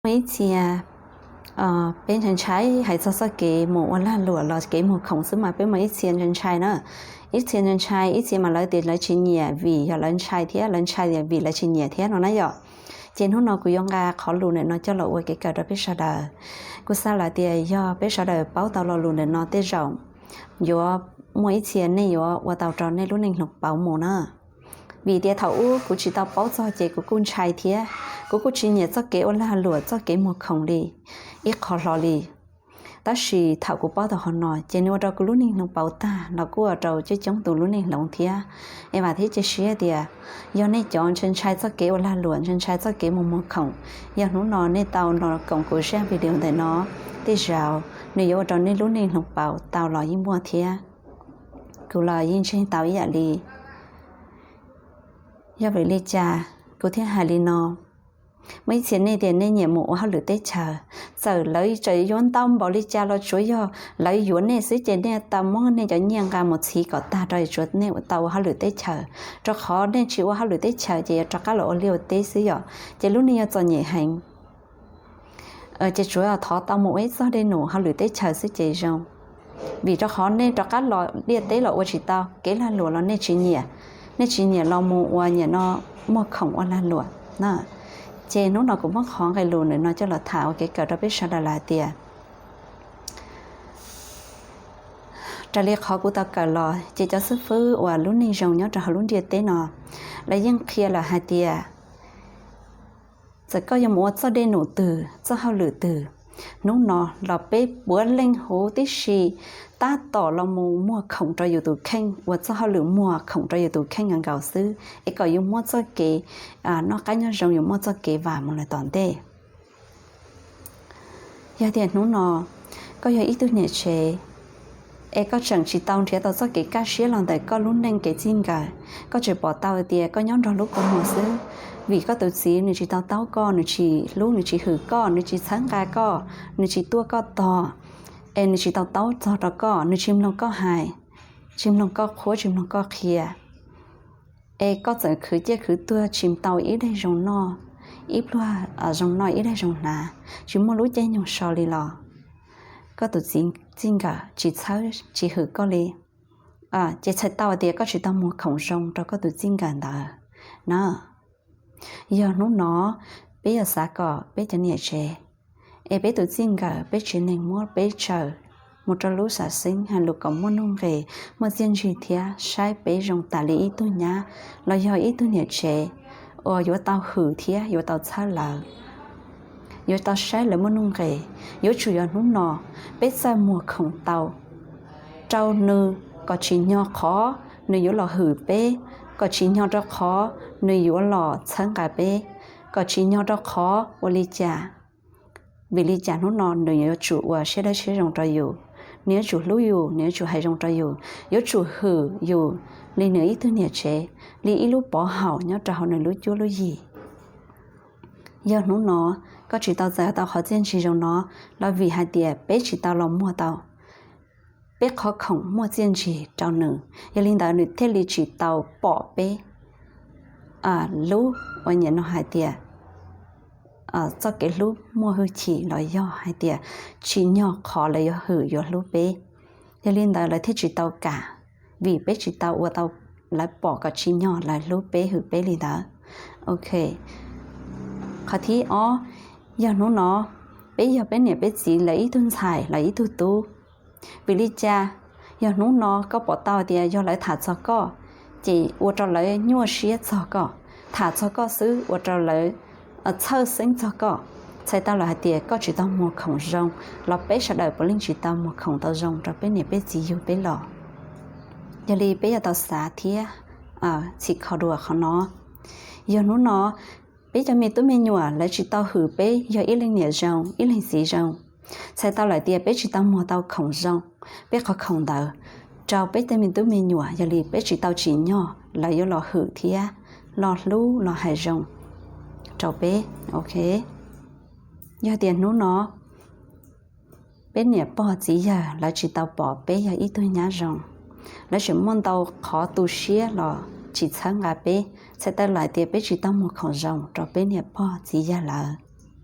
Muaj ib txhia peb ntshai ntshai hais txog txoj kev mus ua lag luam los kev muag khoom xwb mas peb muaj ib txhia ntshai ntshai na. Ib txhia ntshai ntshai, ib txhia mas lawv tias lawv tsis nyiam vim yog lawv ntshai thiab lawv ntshai tias vim lawv tsis nyiam thiab no na yom. Ces hnub no kuv yuav nqa qhov lus ntawm no coj los ua kev kawm rau peb sawv daws. Kuv xav lawm tias yog peb sawv daws paub tau lo lus ntawm no tej zaum yuav muaj ib txhia nej yuav ua tau rau nej lub neej hloov pauv mus na. Vim tias thaum ub kuv tsis tau paub txog ces kuv kuj ntshai thiab kuv kuj tsis nyiam txoj kev ua lag luam txoj kev muag khoom li ib qho hlo li. Tab sis thaum kuv paub tau qhov no ces nws ua rau kuv lub neej hloov pauv tag los kuj ua rau coob coob tus lub neej hloov thiab. Es vam thiab cia siab tias yog nej cov ntshai ntshai txoj kev ua lag luam, ntshai ntshai txoj kev muag muag khoom, yog hnub no nej tau los koom kuv zaj video ntawm no, tej zaum nws yuav ua rau nej lub neej hloov pauv tau los yeej muaj thiab. Kuv los yeej ntseeg tau ib yam li. Yog vim li cas kuv thiaj hais li no? Muaj ib txhia nej tias nej nyiam mus ua hauj lwm teb chaws, txawm lawv tseem yuav ntau npaum li cas los tsuav yog lawv yuav nej xwb ces nej tau muab nej cov nyiaj nqa mus txhiv kom tag rau tsuav nej tau ua hauj lwm teb chaws, rau qhov nej tsis ua hauj lwm teb chaws ces yuav rov qab los ua liaj ua teb xwb yom, ces lub neej yuav txom nyem heev. Ces tsuav thov tau mus ua ib txog dej num hauj lwm teb chaws xwb ces zoo. Vim rau qhov nej rov qab los liaj teb los ua tsis tau, kev lag luam los nej tsis nyiam, nej tsis nyiam los mus ua nyiam no muag khoom ua lag luam na. Ces hnub no kuv muab qhov nqe lus ntawm no coj los tham ua kev kawm rau peb sawv daws lawm hais tias raws li qhov kuv tau kawm los ces cov xib fwb uas lub neej zoo nyob rau hauv lub ntiaj teb no, lawv yeej qhia lawm hais tias txawm koj yuav mus ua txoj dej num twg, txoj hauj lwm twg, hnub no los peb puav leej huv tib si tab tom los mus muag khoom rau yus tus kheej, ua txoj hauj lwm muag khoom rau yus tus kheej nkaus nkaus xwb es kom yus muaj txoj kev noj qab nyob zoo, yus muaj txoj kev vam mus lawm tom ntej. Yog tias hnub no koj yog ib tug niam tsev es koj tseem tsis tau nrhiav tau txoj kev kaj siab los ntawm koj lub neej kev txij nkawm, koj tseem pom tau tias koj nyob nrog lub kua muag xwb, vim koj tus txiv nws tsis tau taub koj, nws tsis hlub, nws tsis hwm koj, nws tsis txhawb nqa koj, nws tsis tuaj koj tog, es nws tsis tau taub txog rau koj, nws tsis mloog koj hais, tsis mloog koj qhuab, tsis mloog koj qhia. Es koj txawm khwv ciaj khwv tuag tsis tau ib daig zoo noj, ib pluag zoo noj ib daig zoo hnav, tsis muaj lub caij nyoog so li los koj tus txiv txij nkawm tsis txhawb tsis hwm koj li, ces txhais tau tias koj tsis tau muag khoom zoo rau koj tus txij nkawm ntawd na. Yog hnub no peb yog xav kom peb cov niam tsev es peb tus txij nkawm peb tsev neeg muab peb tsaws mus rau lub sam xeeb hais lus kom muaj nuj nqis, muaj txiaj ntsig thiab saib peb zoo tas li ib tug nyab los yog ib tug niam tsev uas yuav tau hwm thiab yuav tau txhawb lawv, yuav tau saib lawv muaj nuj nqis. Yuav tsum yog hnub no peb txawj muag khoom tau rau nws kom tsim nyog qhov nws yuav los hwm peb, kom tsim nyog rau qhov nws yuav los txhawb nqa peb, kom tsim nyog rau qhov ua li cas, vim li cas hnub no nws yuav tsum ua siab dawb siab zoo rau yus, nws yuav tsum hlub yus, nws yuav tsum hais zoo rau yus, yuav tsum hwm yus li nws ib tug niam tsev, li ib lub pov haum nyob rau hauv nws lub cuab lub yig. Yog hnub no koj tsis tau txais tau qhov txiaj ntsig zoo no los vim hais tias peb tsis tau los muag tau peb qhov khoom muaj txiaj ntsig rau nws, yog li ntawd nws thiaj li tsis tau pom peb lub ua nyiam no hais tias txoj kev hlub muaj hwj chim los yog hais tias tsim nyog qhov lawv yuav hwm yuav hlub peb. Yog li ntawd lawv thiaj tsis tau kam, vim peb tsis tau ua tau lawv pom kom tsim nyog lawv hlub peb hwm peb li ntawd. Ok, qhov thib ob, yog hnub no peb yog peb niam peb txiv lawv ib tug ntxhais los ib tug tub, vim li cas yog hnub no koj pom tau tias yog lawv tham txog koj ces ua rau lawv nyuaj siab txog koj, tham txog koj xwb ua rau lawv txhawj xeeb txog koj, txhais tau lawm hais tias koj tsis tau muag khoom zoo, los peb sawv daws puav leej tsis tau muag khoom tau zoo rau peb niam peb txiv yug peb los. Yog li peb yuav tau xav thiab txhim kho dua qhov no. Yog hnub no peb cov me tub me nyuam lawv tsis tau hwm peb yog ib leej niam zoo ib leej txiv zoo, txhais tau lawm tias peb tsis tau muag tau khoom zoo, peb qhov khoom ntawd rau peb tej me tub me nyuam, yog li peb tsis tau tsim nyog lawv yuav los hwm thiab los hlub los hais zoo rau peb. Ok, yog tias hnub no peb niam pog txiv yawg lawv tsis tau pom peb yog ib tug nyab zoo, lawv tseem muaj ntau qhov tu siab los tsis txhawb nqa peb, txhais tau lawm tias peb tsis tau muag khoom zoo rau peb niam pog txiv yawg lawv.